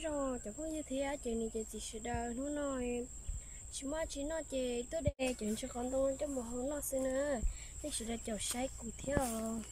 Zoo cov phooj ywg thiab cov niam cov txiv sawv daws, hnub no tsis muaj tsi noj ces tuaj de cov ntsis qos ntoo coj mus hau noj xwb na. Nej sawv daws caum saib kuv thiab os.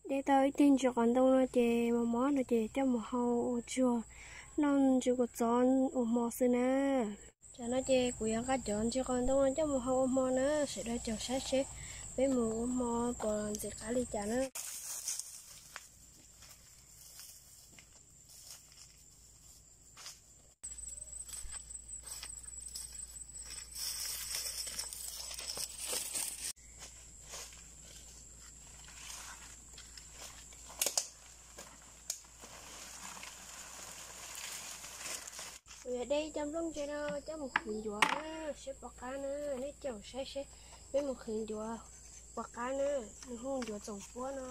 De tau ib teg ntsis qos ntoo no ces mos mos no ces coj mus hau ua tsuag noj ntsis kua txob ua hmo xwb na. Tam no ces kuv yuav nqa cov ntsis qos ntoo no coj mus hau ua hmo na, sawv daws caum saib seb peb mus ua hmo puas ntxim qab li cas na. Kuv yuav de cov nplooj ntse no coj mus qhwv ncuav na, seb puas qab na, nej caum saib seb peb mus qhwv ncuav puas qab na, nws hu ncuav txoom puab no.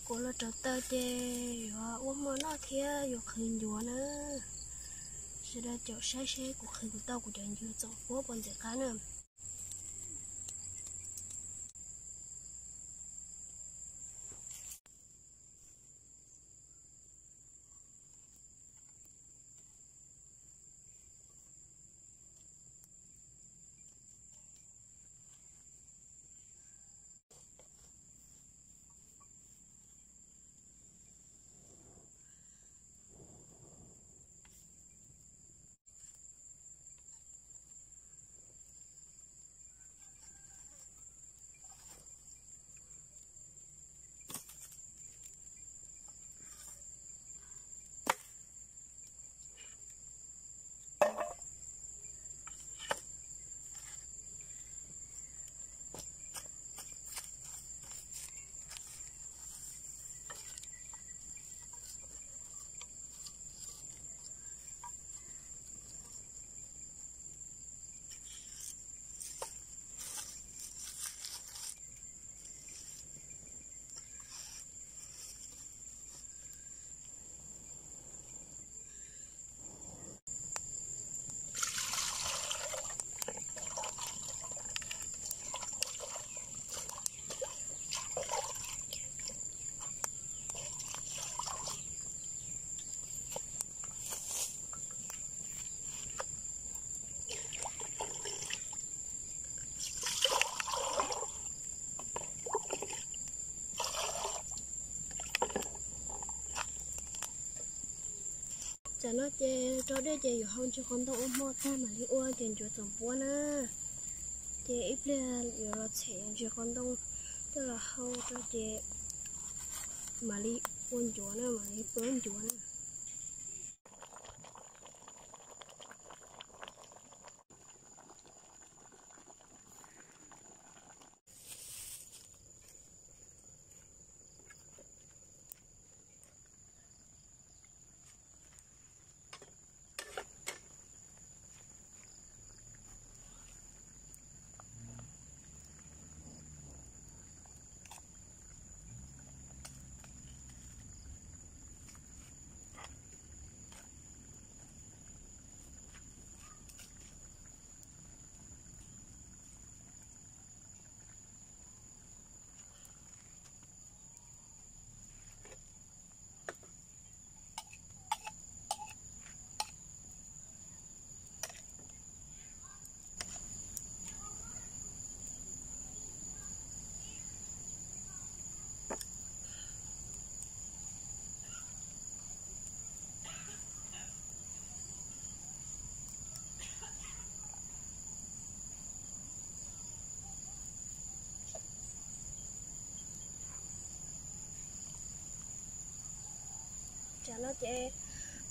Kuv los rauv taws ces yuav ua hmo noj thiab yuav qhwv ncuav na. Sawv daws caum saib seb kuv qhwv kuv tau kuv cov ncuav txoom puab puas ntxim qab na. No ces rau dej ces yuav hau ntsis qos ntoo ua hmo tag mam li ua cov ncuav txoom puab na. Ces ib pliag yuav los txhem ntsis qos ntoo coj los hau rau ces mam li ua ncuav na, mam li pab ncuav na. Tsam no ces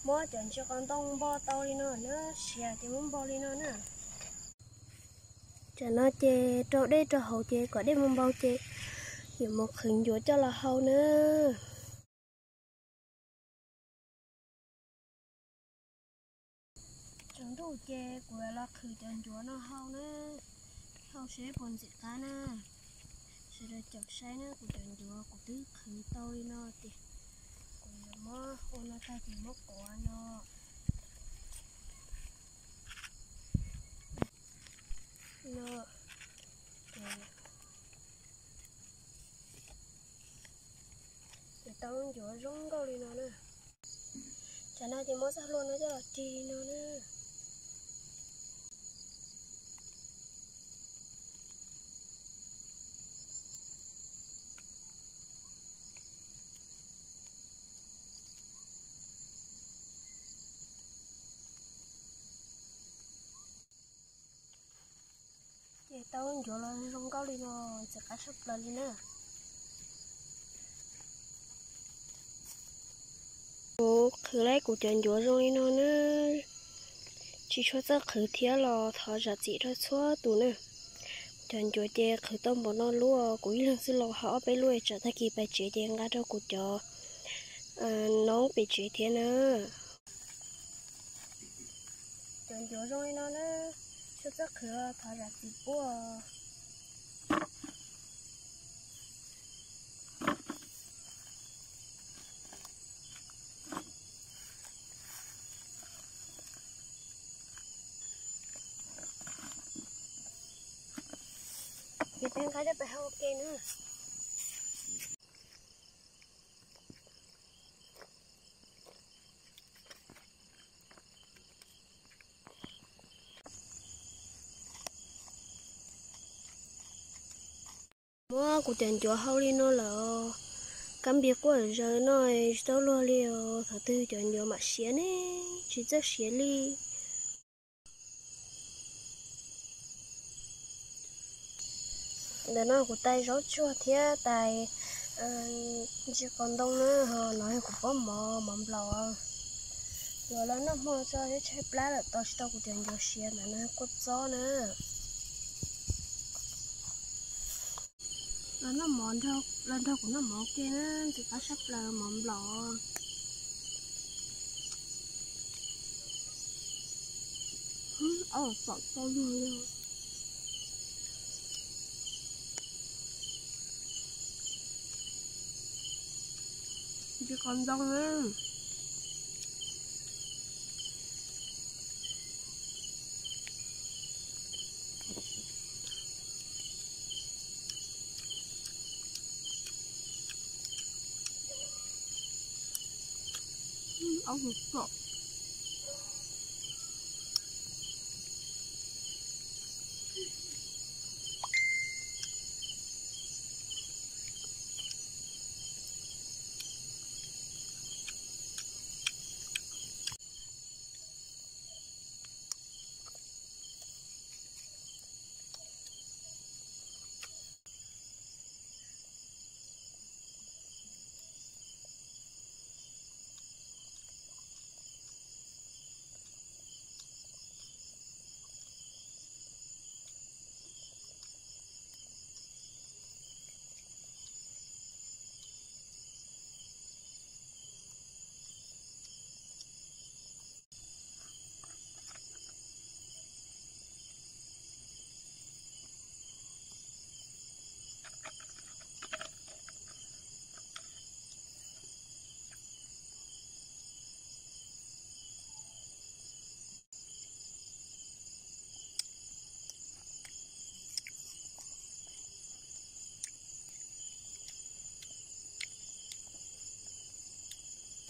muab cov ntsis qos ntoo npo tau li no na, siav ces muab npo li no na. Tsam no ces rau dej rau hauv ces kom dej mus npau ces yuav mus qhwv ncuav coj los hau na. Tsaus ntuj ces kuv yuav los qhwv cov ncuav no hau na, hau seb puas ntxim qab na. Sawv daws caum saib na, kuv cov ncuav kuv twb qhwv tau li no ces kuv yuav muab ua no tag ces muab quav no. No, ces, ces tau lub ncuav zoo nkauj li no na. Tsam no ces muab txoj hlua no coj los rig li no na. Ces tau ncuav los zoo nkauj li no, ntxim qab tshaj plaws li na. Kuv qhwv laib kuv cov ncuav zoo li no na, tsis tshua txawj qhwv thiab los thov zam txim rau txhua tus na. Cov ncuav ces qhwv tau npaum no lub, kuv ib leeg xwb los hau ob peb lub, tsam tag kis pais tsev ces nqa rau kuv cov noob pem tsev thiab na. Cov ncuav zoo li no na, tsis txawj qhwv los thov zam txim pub. Ces peb nqa coj pais hau ua ke na. Muab kuv cov ncuav hau li no lawm, kab npis quaj zawv no tsis tau luag li os. Thaum twg cov ncuav mam siav ne, tsis txawj siav li. Ntawm no kuv tais zaub tsuag thiab tais ntsis qos ntoo na, ho no yog kuv pob mov, mov nplaum. Yuav los noj hmo tso, tshaib plab lawm tos tsis tau kuv cov ncuav siav ntawm no quaj txob na. Los noj mov, los nrog kuv noj mov ua ke na, ntxim qab tshaj plaws mov nplaum. Ob pom tau luag li. Ntsis qos ntoo na. Ob hwv pom.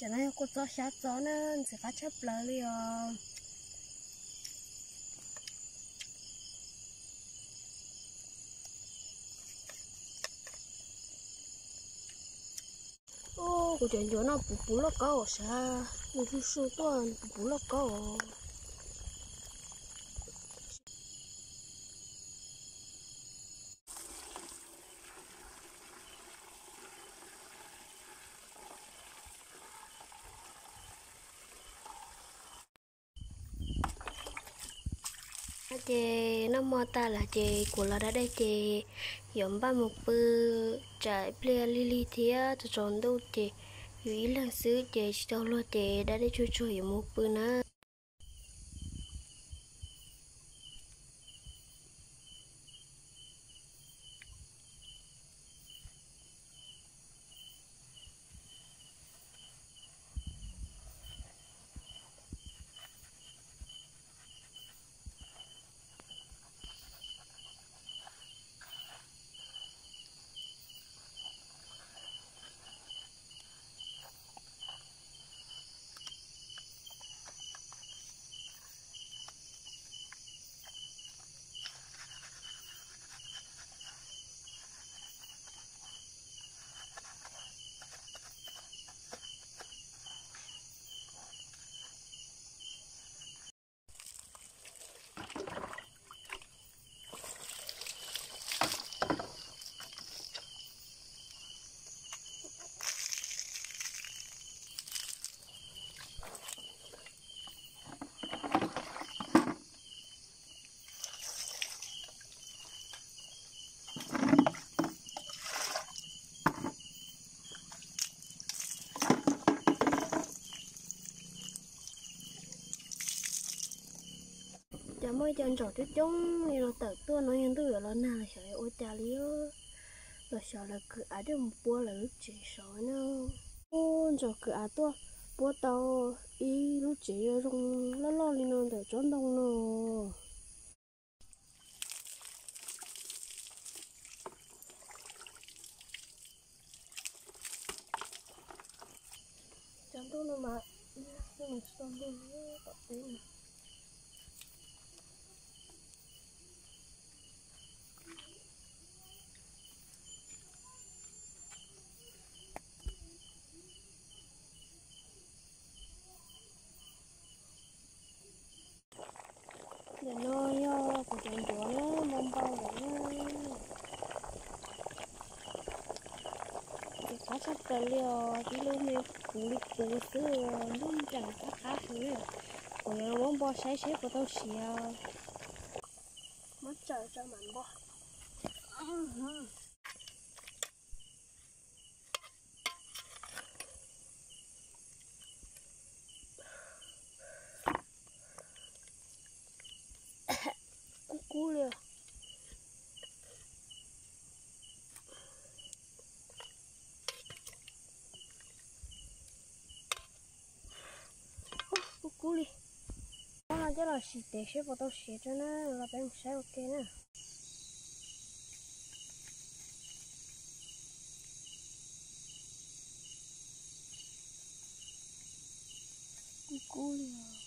Cov no yog kua txob xyab txob na, ntxim qab tshaj plaws li os. Kuv cov ncuav no puv puv loj kaub os sav, nws su su tuaj puv puv loj kaub os. Ces noj hmo tas lawm ces kuv los da dej ces yuav npaj mus pw, tsam pliag lig lig thiab tsaus tsaus ntuj ces yus ib leeg xwb ces tsis tau luag ces da dej tsuag tsuag yuav mus pw na. Cas muaj ib co ntsaum coob coob li los tawm tuaj no, yog ntuj yuav los nag los xyov yuav ua cas li. Los xyov lawv kwv av coj mus puab lawv lub tsev saud na. Ub, ntsaum kwv av tuaj puab tau ib lub tsev zoo loj loj li no ntawm tsob ntoo no. Cov ntuj no mas, ntuj no tsis tau ntuj tom teb no. Ntawm no yog kuv cov ncuav na, npau npau lawm na. Ces qab tshaj plaws li os, tib lub me puv li puv xwb, ntuj ncees qab qab xwb na. Kuv yuav muab npo saib seb puas tau siav. Muab tsaws tso mam npo. Kub kub li. Kub kub li. Ob no coj los sim tev seb puas tau siav tso na, los peb mus saib ua ke na. Kub kub li os.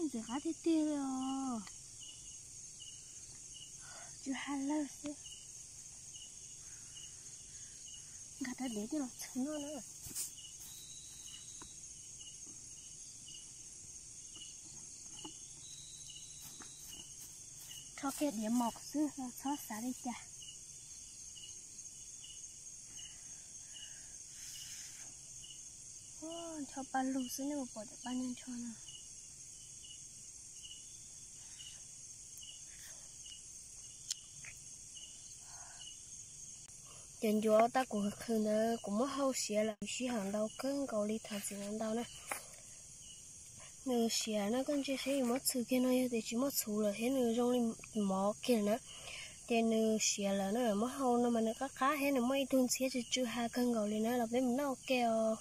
Ntxim qab tiag tiag li os. Tsis hais lawm xwb. Nkag rau diav coj los txhwv noj na. Rho kiag diav mos xwb los txhob xav li cas. Ncho paj lug xwb nej puas pom cov paj ncho ncho no. Cov ncuav tab kuv qhwv ntawd kuv muab hau siav lawm sij hawm ntau kawg nkaus li thaum txiv ntawd ntau na. Nws siav no koj ntsia seb yuav muab txhuv kiag no yog tias tsis muab txhuv lawm thiab nws zoo li mov kiag na. Ces nws siav lawm na, muab hau no mas nws qab qab thiab nws muaj ib tug ntxhiab tsw tsw ha kawg nkaus li na, los peb mus noj ua ke os.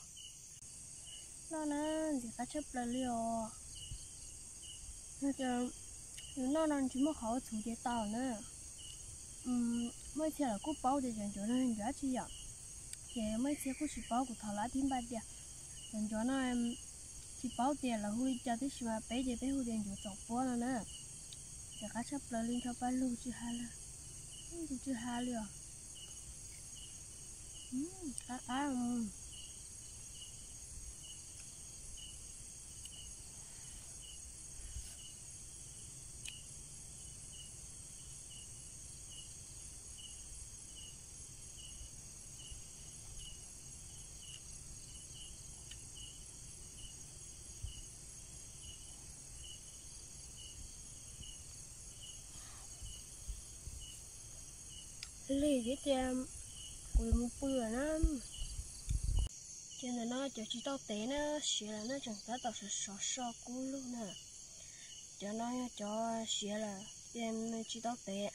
Noj na, ntxim qab tshaj plaws li os. Yog tias nws noj no tsis muaj qhov ua txhuv ces tau na. Muaj ib txhia lawv kuj paub tias cov ncuav no ncuav dab tsi yom, ces muaj ib txhia kuj tsis paub, kuv thov lawv tib npa tias cov ncuav no tsis paub tias lawv hu li cas, tab sis mas peb ces peb hu tias ncuav txoom puab no na. Ntxim qab tshaj plaws li, nrho paj lug tsw ha lawm, tsw ha li os. Qab qab. Lig thiab tias kuv yuav mus pw lawm na. Ces ntawm no cov tsis tau tev na, siav lawm na, tseem tab tom sov sov so kub lug na. Cov no yog cov siav lawm ces nws tsis tau tev,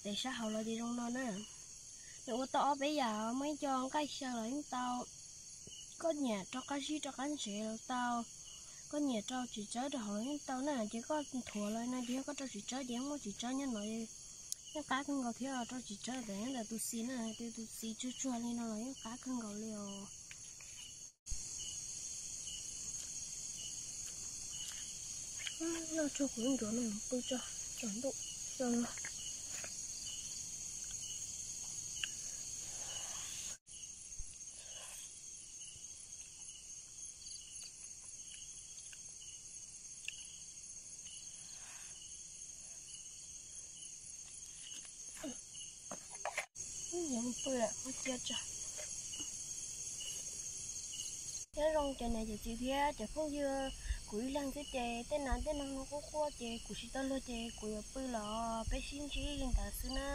tev sab hauv los ces zoo no na. Nws ua tau ob peb yam, muaj ib co nqaij xyaw los yeej tau, koj nyiam rau qab zib rau qab ntsev los tau, koj nyiam rau txiv tsawb rau hauv los yeej tau na. Ces koj nthuav los no ces yog koj rau txiv tsawb ces yeej muaj txiv tsawb nyob no, yeej qab kawg nkaus thiab. Rau txiv tsawb ntawm nyob ntawm tus xis na, tus xis tsuag tsuag li no los yeej qab kawg nkaus li os. Noj tsuag kuv lub ncuav no pw tso, tsaus ntuj. Pw cia tso. Nyob zoo cov niam cov txiv thiab cov phooj ywg, kuv ib leeg xwb ces tej nas tej noog no quaj quaj ces kuv tsis tau luag ces kuv yuav pw los, peb sib ntsib li ntawd xwb na.